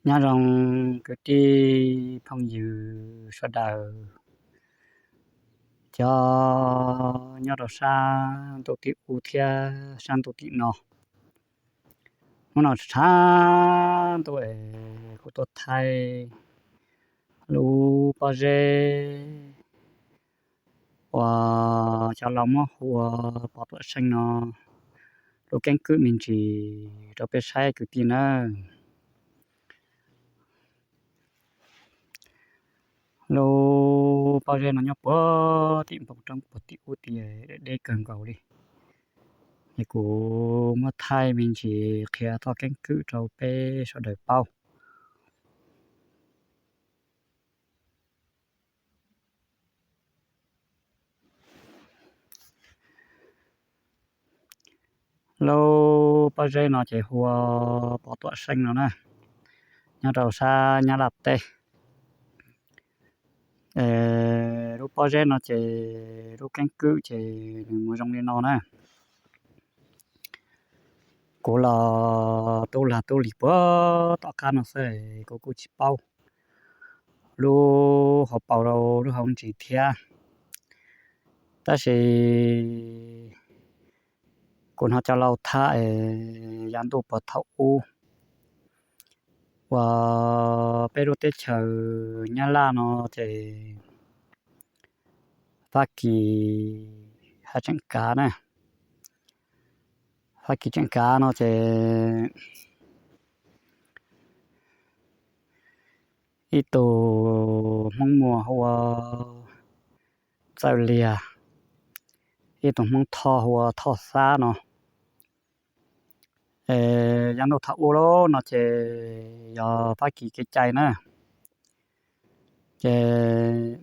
Nyob zoo kwv tij phooj ywg sawv daws, cov nyob rau sab ntuj tim ub thiab sab ntuj tim no. Hnub no tshav ntuj es kuv tuaj thaij lub pob zeb uas cov laus muab hu ua Pov Tuam Seej no lub keeb kwm me ntsis rau peb saib kwv tij nawb. Lub pob zeb no nyob puag tim npoo roob puag tim ub tid, deb kawg nkaus li. Es kuv muab thaij me ntsis qhia txoj keeb kwm rau peb sawv daws paub. Lub pob zeb no ces hu ua Pov Tuam Seej no na, nyob rau sab Nyab Laj teb. Lub pob zeb no ces lub keeb kwm ces nws mus zoo li no na. Kuv los tub lag tub lig puag tom qab no xwb, kuv kuj tsis paub lub hauv paus rau lub hauv ntsis thiab. Tab sis kuv hnov cov laus tham es yav ntuj puag thaum ub uas peb lub teb chaws Nyab Laj no ces Fab Kis haj tseem kav na. Fab Kis tseem kav no ces ib tug Hmoob Muas hu ua Txawj Liag, ib tug Hmoob Thoj hu ua Thoj Xab no. Yav ntuj thaum ub no ces yog Fab Kis kev cai na, ces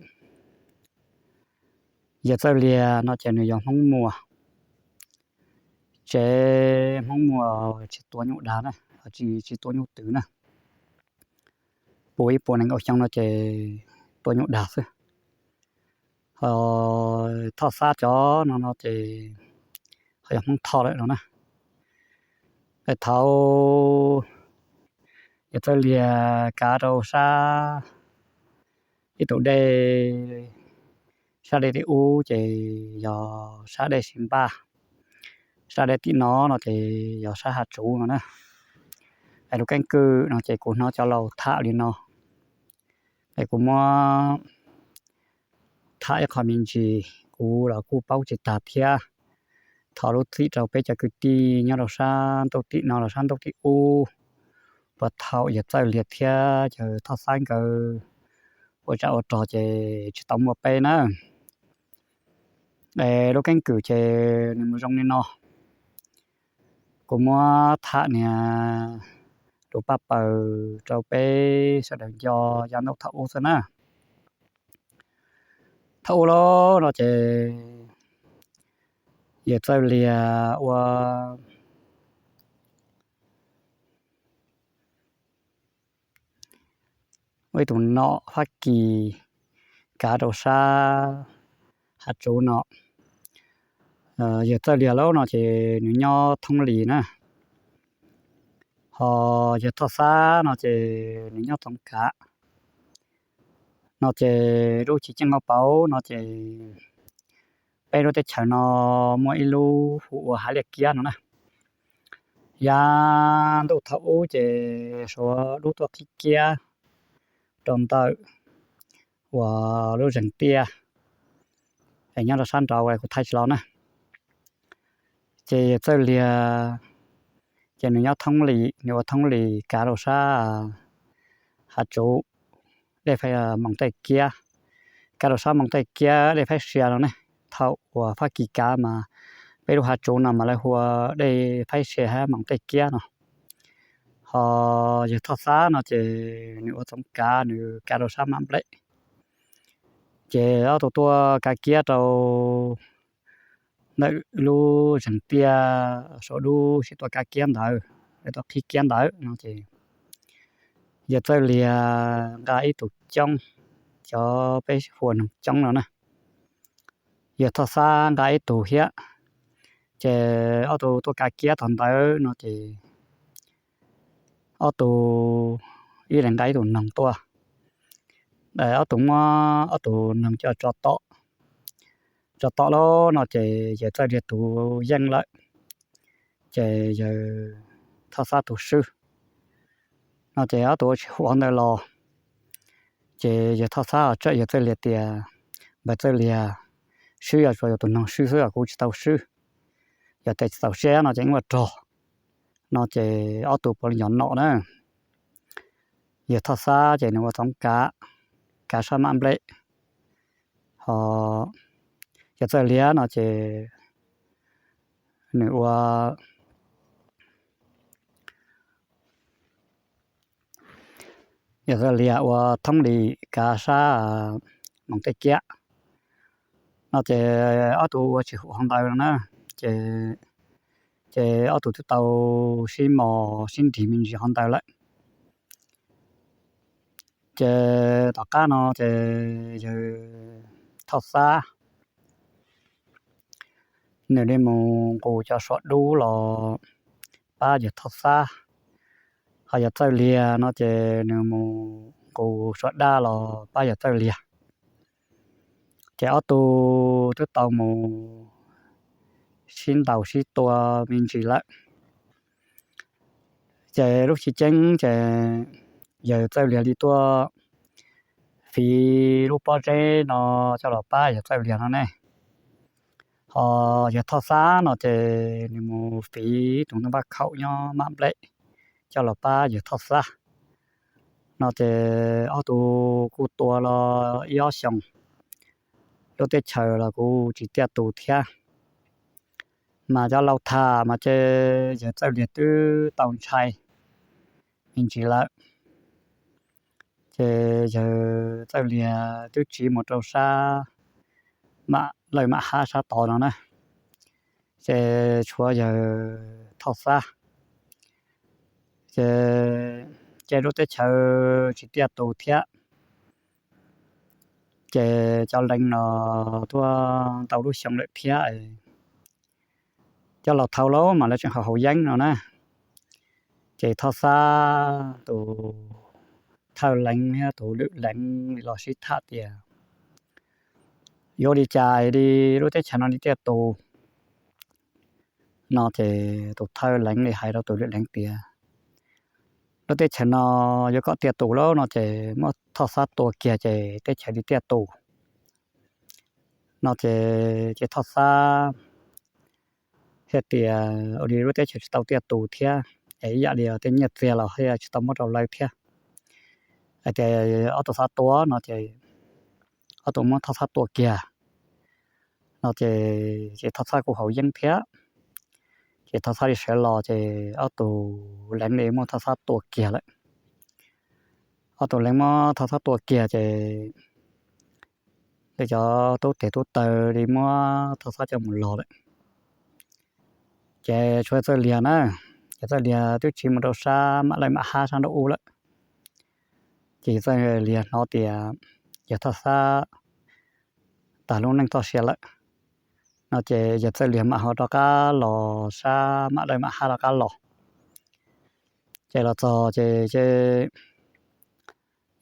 yawg Txawj Liag no ces nws yog Hmoob Muas, tsev Hmoob Muas tsis tua nyuj dag na, tsis tua nyuj twm na. Puv ib puas nees nkaum xyoo no ces tua nyuj dag xwb. Ho Thoj Xab cov no no ces ho yog Hmoob Thoj lawm no na. Es thaum yawg Txawj Liag kav rau sab ib tus dej, sab dej tim ub ces yog sab dej Xis Npaj, sab dej tim no no ces yog sab Hav Tsuv no na. Es lub keeb kwm no ces kuv hnov cov laus tham li no, es kuv muab tham ib qho me ntsis, kuv los kuj paub tsis tag thiab. Thov lub txim rau peb cov kwv tij nyob rau sab ntuj tim no los sab ntuj tim ub, puag thaum yawg Txawj Liag thiab yawg Thoj Xab nkawd ua tsam ua rog ces tsis tau muaj peb na. Es lub keeb kwm ces nws mus zoo li no. Kuv muab tham niag lus paj paws rau peb sawv daws nco yav ntuj thaum ub xwb na. Thaum ub los no ces yawg Txawj Liag ua ua ib tug nom Fab Kis kav rau sab Hav Tsuv no. Yawg Txawj Liag los no ces nws nyob Thoob Lis na, ho yawg Thoj Xab no ces nws nyob Txoov Kav. No ces lub chiv ceeb nqaub pauv no ces peb lub teb chaws no muaj ib lub hu ua Hav Liaj Kiab no na. Yav ntuj thaum ub ces Suav dub tuaj qhib kiab rau ntawm uas lub zeeg tiaj es nyob rau sab nraud kuv thaij tsis los na. Ces Txawj Liag ces nws nyob Thoob Lis, nws ua Thoob Lis kav rau sab Hav Tsuv, dej Moos Tej Kiab, kav rau sab Moos Tej Kiab dej Faib Sia no ne. Thaum uas Fab Kis kav mas peb lub Hav Tsuv no mas lawv hu ua dej Faib Sia hab Moos Tej Kiab no. Ho yawg Thoj Xab no ces nws ua Txoov Kav, nws kav rau sab Mam Nplej. Ces ob tug tuaj kav kiab rau ntawm lub zeeg tiaj Suav dub sib tuaj kav kiab ntawd, tuaj qhib kiab ntawd no ces yawg Txawj Liag nqa ib tug coob, cov peb hu ua noog coob no na. Yawg Thoj Xab nqa ib tug thiab. Ces ob tug tuaj kav kiab tog ntawd no ces ob tug ib leeg nqa ib tug noog tuaj. Ob tug muab ob tug noog coj tso tom, tso tom lawm no ces yawg Txawj Liag tus yeej lawm, ces yawg Thoj Xab tus swb no ces ob tug ua tsis haum ntawd los, ces yawg Thoj Xab ho tsawm yawg Txawj Liag tias, npawg Txawj Liag, swb yog tsuas yus tus noog swb xwb os, kuv tsis tau swb, yog tias tsis txaus siab no ces wb ua rog no ces ob tug puav leej yog nom na. Yawg Thoj Xab ces nws ua txoov kav, kav sab mab nplej, ho yawg Txawj Liag no ces nws ua, yawg Txawj Liag ua thoob lis kav sab moos tej kiab no ces ob tug ua tsis haum hov ntawd no na, ces, ces ob tug twb tau sib mos sib nrig me ntsis hov ntawd lawm. Ces tom qab no ces yawg Thoj Xab nws li mus nqus cov suav dub los pab yawg Thoj Xab, ho yawg Txawj Liag no ces nws mus nqus suav dab los pab yawg Txawj Liag. Ces ob tug twb tau mus sib ntaus sib tua me ntsis lawm. Ces lub chiv ceeb ces yawg Txawj Liag li tuaj fiv lub pob zeb no coj los pab yawg Txawj Liag no ne. Ho yawg Thoj Xab no ces nws mus fiv tus ntuj npab khaum nyob mab nplej coj los pab yawg Thoj Xab no ces ob tug kuj tua los ib ob xyoos, lub teb chaws los kuj tsis tiaj tus thiab. Mas cov laus tham mas ces yawg Txawj Liag twb tau ntshai me ntsis lawm, ces yawg Txawj Liag twb tsiv mus rau sab mam lawj mam hab sab tod no na, ces tshuav yawg Thoj Xab, ces, ces lub teb chaws tsis tiaj tus thiab. Ces cov leev no tuaj ntau lub xyoo lawm thiab, cov laus thaud los mas lawv tseem haus haus yeeb no na, ces Thoj Xab tus thawj leev thiab tus lwm leev los sib tham tias yuav li cas li lub teb chaws no li tiaj tus no ces tus thawj leev li hais rau tus lwm leev tias lub teb chaws no yuav kom tiaj tus lawm no ces muab Thoj Xab tua kiag ces teb chaws li tiaj tus no ces, ces Thoj Xab thiaj tias ua li lub teb chaws tsis tau tiaj tus thiab, es ib yam li tej nyiaj txiag los thiaj tsis tau muab rau lawv thiab. Hais tias ob tug Xab tua no ces ob tug muab Thoj Xab tua kiag no ces, ces Thoj Xab kuj haus yeeb thiab. Ces Thoj Xab li sawv los ces ob tug leev li muab Thoj Xab tua kiag lawm. Ob tug leev muab Thoj Xab tua kiag ces cov tub tes tub taw li muab Thoj Xab coj mus los lawm. Ces tshuav Txawj Liag na, ces Txawj Liag twb tsiv mus rau sab mam lawj mam hab sab nraum ub lawm. Ces Txawj Liag hnov tias yawg Thoj Xab tas lub neej txoj sia lawm no ces yawg Txawj Liag mam ho rov qab los sab mam lawj mam hab rov qab los. Ces los txog ces, ces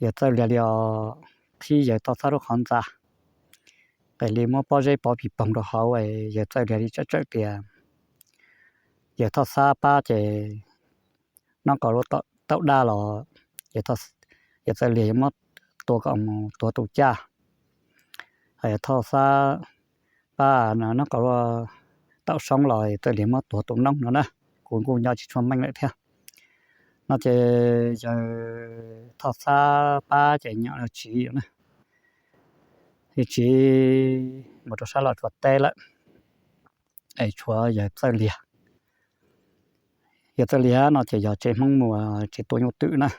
yawg Txawj Liag li qhib yawg Thoj Xab lub qhov ntxa, qes li muab pob zeb pov pis poog rau hauv, yawg Txawj Liag li tsawm tsawm tias yawg Thoj Xab pab ces noj qab lub taub dab los, yawg Txawj Liag yuav muab tua kom mus tuag tus caj. Yawg Thoj Xab pab noj qab lub taub soob los Txawj Liag muab tuag tus noob no na, kuv kuj nco tsis tshua meej lawm thiab. No ces yawg Thoj Xab pab ces nyuam tsiv na, tsiv mus rau sab Los Tsuas teb lawm, es tshuav yawg Txawj Liag. Yawg Txawj Liag no ces yog tsev Hmoob Muas tsev tua nyuj twm na.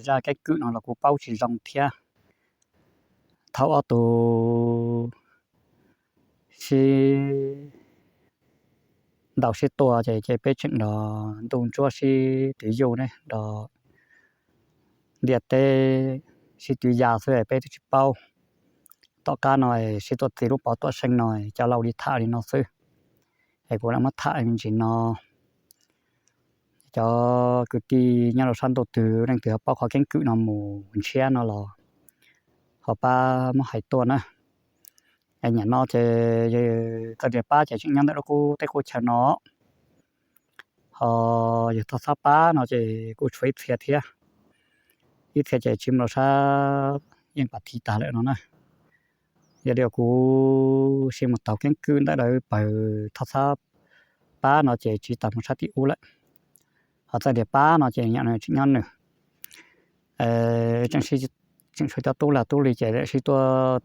Zaj keeb kwm no los kuv paub tsis zoo thiab. Thaum ob tug sib ntaus sib tua ces, ces peb tseem nrog ntuj ntsuab sib twv yuj ne, nrog ntiaj teb sib twv ya xwb peb twb tsis paub. Tom qab no sib tuaj txi lub pov tuam seej no, cov laus li tham li no xwb, es kuv lam muab tham me ntsis no. cov kwv tij nyob rau sab ntuj twg leej twg ho paub qhov keeb kwm no mus ntshiab no los ho pab muab hais tuaj na. Nyam no ces yog txawj tias pab ces tseem nyob ntawm lub qub teb qub chaw no, ho yog thoj txhab pab no ces kuj tshuav ib txhia thiab. Ib txhia ces tsis mus rau sab yeej pas thi tag lawm no na. Yog li kuv sim mus taug keeb kwm ntawm lawv pawg thoj txhab pab no ces tsis tas mus sab tim ub lawm. Ho txawj tias pab no ces tseem nyob nws, tseem tshuav cov tub lag tub li ces sib tuaj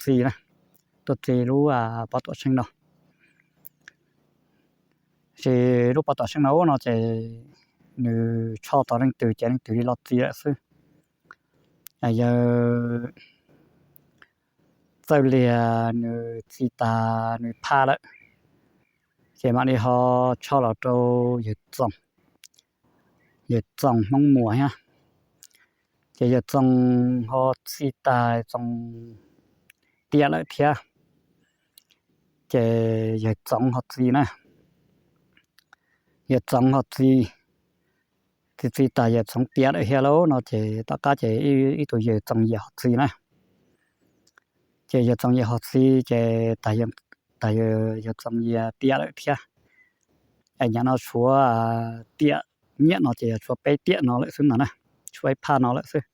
txi, tuaj txi lub pov tuam seej no. Ces lub pov tuam seej no no ces nws tshoj tau leej twg ces leej twg li los txi lawm xwb. Yawg Txawj Liag nws txi tas nws phaj lawm, ces mam li ho tshoj los rau yawg Txoos, yawg Txoos Hmoob Muas thiab. Ces yawg Txoos ho txi tas, Txoos tiam lawm thiab, ces yawg Txoos ho txi na. Yawg Txoos ho txi, txi txi tas yawg Txoos tiam lawm thiab lauj no ces tom qab ces ib tug yawg Txoos Yias ho txi na. Ces yawg Txoos Yias ho txi ces tas yawg Txoos Yias tiam lawm thiab. Es nyam no tshuav tiam nyiam no ces yog tshuav peb tiam no lawm xwb no na, tshuav ib phaj no lawm xwb.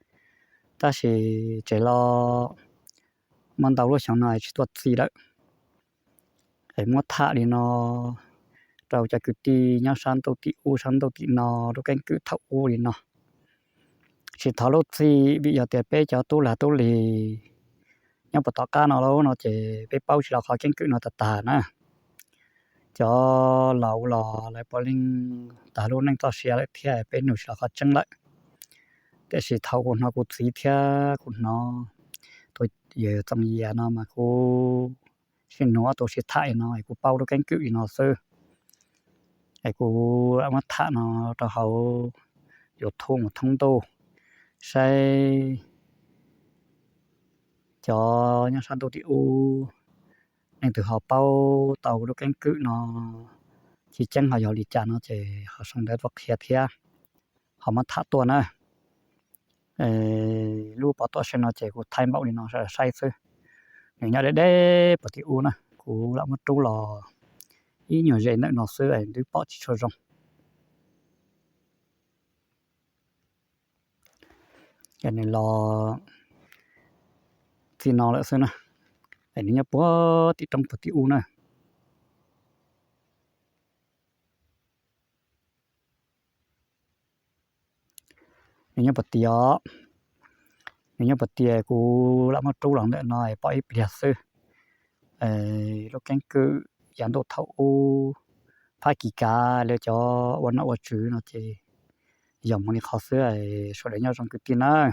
Tab sis tsev los muaj ntau lub xyoo no tsis tuaj txi lawm. Es muab tham li no rau cov kwv tij nyob sab ntuj tim ub sab ntuj tim no lub keeb kwm thaum ub li no. Tsis thov lub txim vim yog tias peb cov tub lag tub li nyob puag tom qab no lauj no ces peb paub tsis los qhov keeb kwm no tag tag na. Cov laus los lawv puav leej tag lub neej txoj sia lawm thiab peb nug tsis los qhov tseeb lawm. Tiam sis thaum kuv hnov kuv txiv thiab kuv hnov tus yawg Txoos Yias no mas kuv sim nug ob tug sib tham li no es kuv paub lub keeb kwm li no xwb. Es kuv muab tham no rau hauv YouTube mus thoob ntuj saib cov nyob sab ntuj tim ub leej twg ho paub tau lub keeb kwm no tsis tseeb ho yog li cas no ces ho sau ntawv tuaj qhia thiab ho muab tham tuaj na. Lub pov tuam seej no ces kuv thaij npaum li no saib xwb. Nws nyob deb deb puag tim ub na, kuv lam muab rub los ib nyuag ze ntawm no xwb es twb pom tsis tshua zoo. Ces nws los txij no lawm xwb na. Es nws nyob puag tim roob puag tim ub na. Nws nyob puag tias, nws nyob puag tias kuv lam muab rub los ntawm no es pom ib pliag xwb. Lub keeb kwm yav ntuj thaum ub, phab kis kav li cov ua nom ua tswv no ces yog mus li qhov xwb. Sawv daws nyob zoo kwv tij nawb.